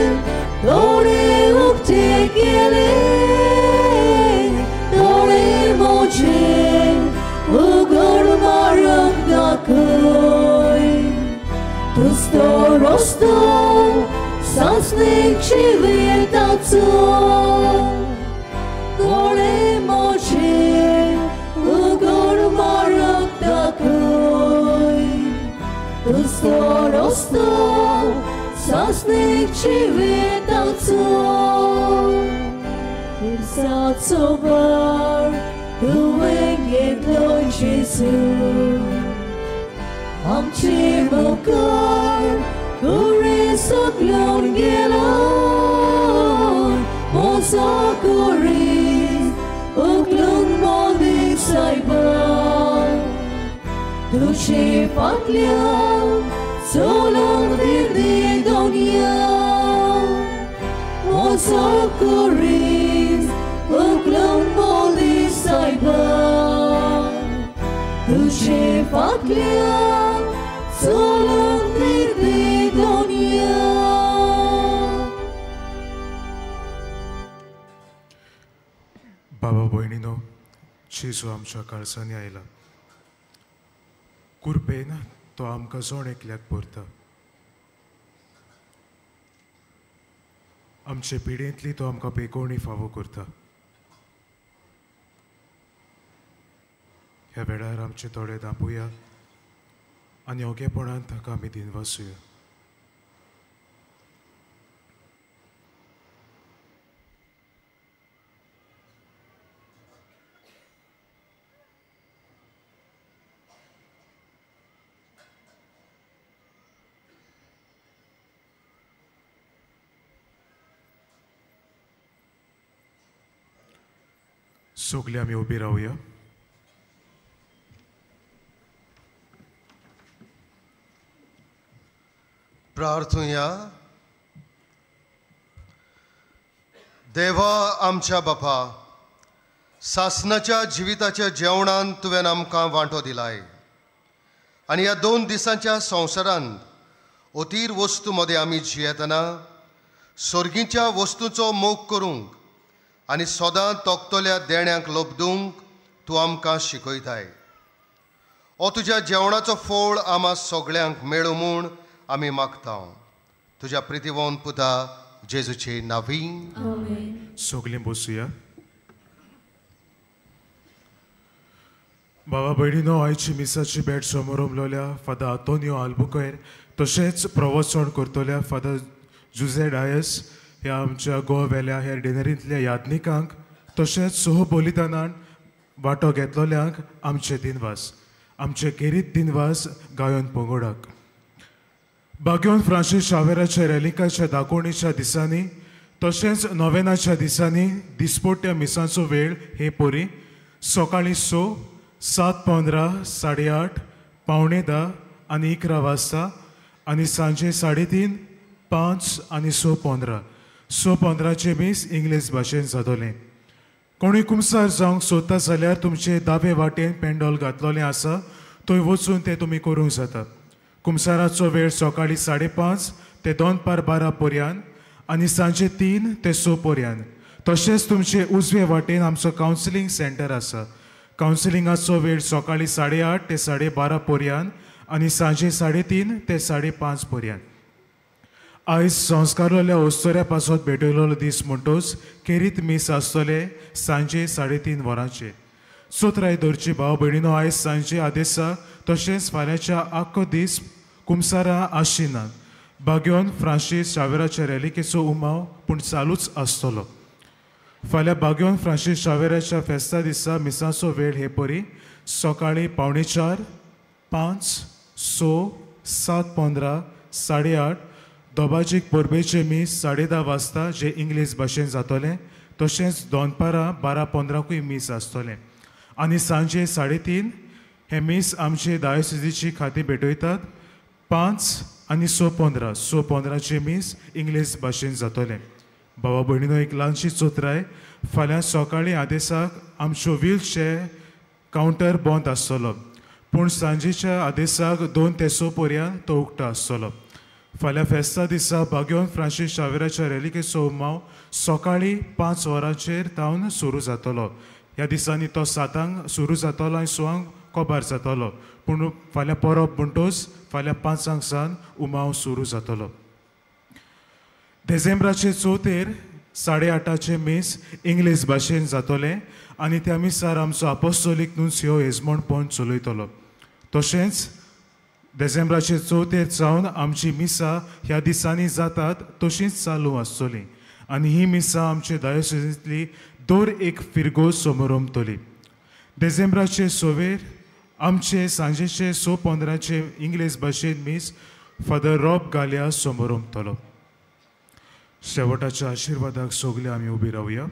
दोळे उक्ते केले, दोळे म्हजे उगड मारक दाखय. तूंच तो रस्तो सांसणीक जिविताचो, दोळे म्हजे उगड मारक दाखय. तूंच तो रस्तो सांसणीक जिविताचो. खुर्साचो भार तुवें घेतलो जेजू, आमचे मुखार खुरीस उखलून गेलो. म्हजो खुरीस उखलून मोदीक सायबा, तुजे फाटल्यान चलूंक दिली दोनया. म्हजो खुरीस उखलून मोदीक सायबा, तुजे फाटल्यान चलूंक दिली दोनया. बाबा भयणीनो, जेजू आमच्या काळजांनी आयला. कुरपेन तो आमकां जण एकल्याक भरता. आमचे पिडेंतली तो आमकां बेगोवणी फावो करता. ह्या वेळार आमचे दोळे दांपुया आनी ओगेपणान ताका आमी दिनवासुया. सगळे आमी उबी रावया. प्रार्थुया. देवा आमच्या बापा, सासनाच्या जिविताच्या जेवणान तुवें आमकां वांटो दिलाय आनी ह्या 2 दिसांच्या संवसारांत अतीर वस्तू मदें आमी जियेतना सर्गीच्या वस्तूचो मोग करूंक आनी सदां तोखतल्या देण्यांक लब्दूंक तूं आमकां शिकयताय. हो तुज्या जेवणाचो फोळ आमा सगळ्यांक मेळूं म्हूण आमी मागता, तुज्या प्रितीवंत पुता जेजूचे नांवी. सगळीं बसुया. बाबा भयणीनो, आयची मिसाची भेट समोरमलोल्या फादर आंतोनियो आल्बुकैर तशेंच प्रवचन करतल्या फादर जुझे डायस ह्या आमच्या गोवा वेल्या ह्या डिनरींतल्या याज्ञिकांक तशेंच सहबलिदानान वांटो घेतलोल्यांक आमचे दिनवास, आमचे खेरीत दिनवास गायोन पंगडाक. बाग्योन फ्रांसीस शावेराच्या रेलिकाच्या दाकोवणीच्या दिसांनी तशेंच नोवेनाच्या दिसांनी दिसपोट्या मिसांचो वेळ हे परी सकाळीं 6, 7:15, 8:30, 9:45 आनी 11 वाजता आनी सांजे 3:30, 5 आनी 6:15. 6:15 मीस इंग्लीश भाशेन जातलें. कोणूय कुमसार जावंक सोदता जाल्यार तुमचे दावे वाटेन पेंडोल घातलोलें आसा, थंय वचून तें तुमी करूंक जाता. कुमसाराचो वेळ सकाळीं 5:30 ते 11:45 पर्यंत आनी सांजे 3 ते 6 पर्यंत. तशेंच तुमचे उजवे वाटेन आमचो कावन्सिलींग सेंटर आसा. कावन्सिलिंगाचो वेळ सकाळीं 8:30 ते 12:30 पर्यंत आनी सांजे 3:30 ते 5:30 पर्यंत. आयज संस्कारलेल्या ओस्तोऱ्या पासत भेटयलेलो दीस म्हणटोच खेरीत मीस आसतलें सांजे 3:30 वरांचेर. सोत्राय दवरची भाव भयणीनो, आयज सांजे आदेसा तशेंच फाल्यांच्या आख्खो दीस कुमसारां आसची नात. बाग्योन फ्रांसीस शावेराच्या रेलिकेचो उमाव पूण चालूच आसतलो. फाल्यां बाग्योन फ्रांसीस शावेराच्या फेस्ता दिसा मिसाचो वेळ हे परी सकाळीं 3:45, 5, 6, 7:15, 8:30. दोबाजीक परबेचें मीस 10:30 वाजता जें इंग्लीश भाशेन जातलें. तशेंच दनपारां 12:15कूय मीस आसतलें आनी सांजे 3:30 हें मीस आमचे डायोसिजीची खातीं भेटयतात. 5 आनी 6:15, 6:15 मीस इंग्लीश भाशेन जातलें. बाबा भयणीनो, एक ल्हानशी चोत्राय, फाल्यां सकाळीं आदेसाक आमच्यो व्हीलचेर कावंटर बंद आसतलो, पूण सांजेच्या आदेसाक 2 ते 6 पर्यंत तो उक्तो आसतलो. फाल्यां फेस्ता दिसा बाग्योन फ्रांसीस शावेराच्या रेलिकेचो उमाव सकाळीं 5 वरांचेर तावन सुरू जातलो. ह्या दिसांनी तो 7 सुरू जातलो आनी 6 कोबार जातलो, पूण फाल्यां परब म्हणटोच फाल्यां 5 सावन उमाव सुरू जातलो. देझेंब्राचे 4 8:30 मीस इंग्लीश भाशेन जातलें आनी त्या मिसार आमचो आपोस्तोलीक नुन्सियो एजमोंड चलयतलो. तशेंच देझेंब्राचे 4 जावन आमची मिसां ह्या दिसांनी जातात तशींच चालू आसतली आनी ही मिसां आमचे डायोसिजींतली दर एक फिरगोज समोरमतली. देझेंब्राचे 6 आमचे सांजेचे 6:15 इंग्लीश भाशेन मीस फादर रॉब गालिया समोरमतलो. शेवटाच्या आशिर्वादाक सगळे आमी उबी रावया.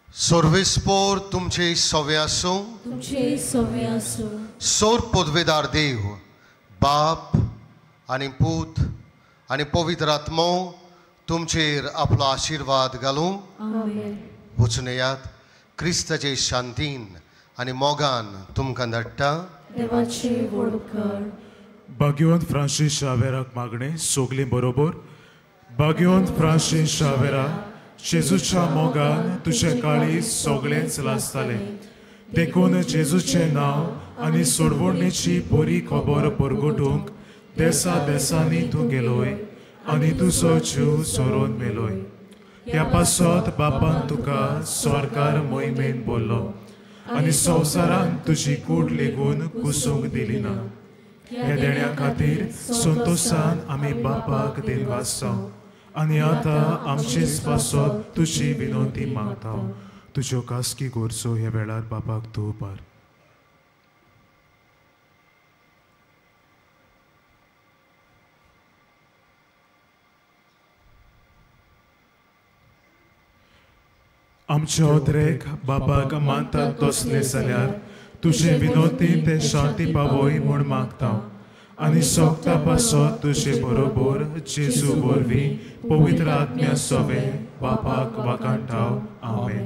सर्वेस्पोर तुमचे सवे आसूं, तुमचे सवे आसूं. सोर पदवेदार देव बाप आनी पूत आनी पवित्र आत्मो तुमचेर आपलो आशिर्वाद घालूं. वचून येयात क्रिस्ताचे शांतीन आनी मोगान तुमकां धाडटा. देवाचे व्हड उपकार. बाग्योन फ्रांसीस शावेराक मागणें सगळीं बरोबर. बाग्योन फ्रांसीस शावेरा, जेजूच्या मोगान तुजें काळीज सगळेंच लासतालें, देखून जेजूचें नांव आनी सोडवणेची बरी खबर परगटूंक देसा देसांनी तूं गेलोय आनी तुजो जीव सोरोवन मेलोय. ह्या पासत बापान तुका सरकार मोहिमेन बोल्लो आनी संवसारान तुजी कूड लेगून कुसूंक दिली ना. ह्या देण्या खातीर संतोशान आमी बापाक दिनवासता आनी आतां आमचेच पासत तुजी विनंती मागता. तुज्यो खासगी गरजो ह्या वेळार बापाक तूं उबार. आमचे ओद्रेक बापाक मानतात तसले जाल्यार तुजे विनोतीन ते शांती पावय म्हूण मागता आनी सोगता पासत तुजे बरोबर जेजू वरवीं पवित्र आत्म्या सोवे बापाक वाखाणटाव. आमेन.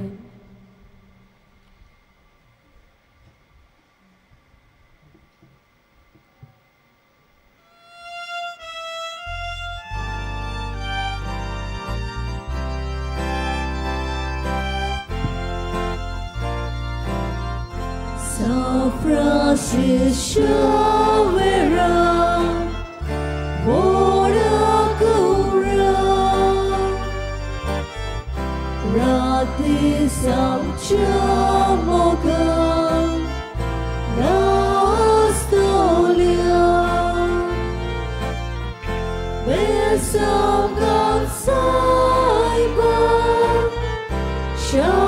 São Francisco Xavier, ora cura, Rati Samchamoka, Nastolia, Besam Saiba, Shah.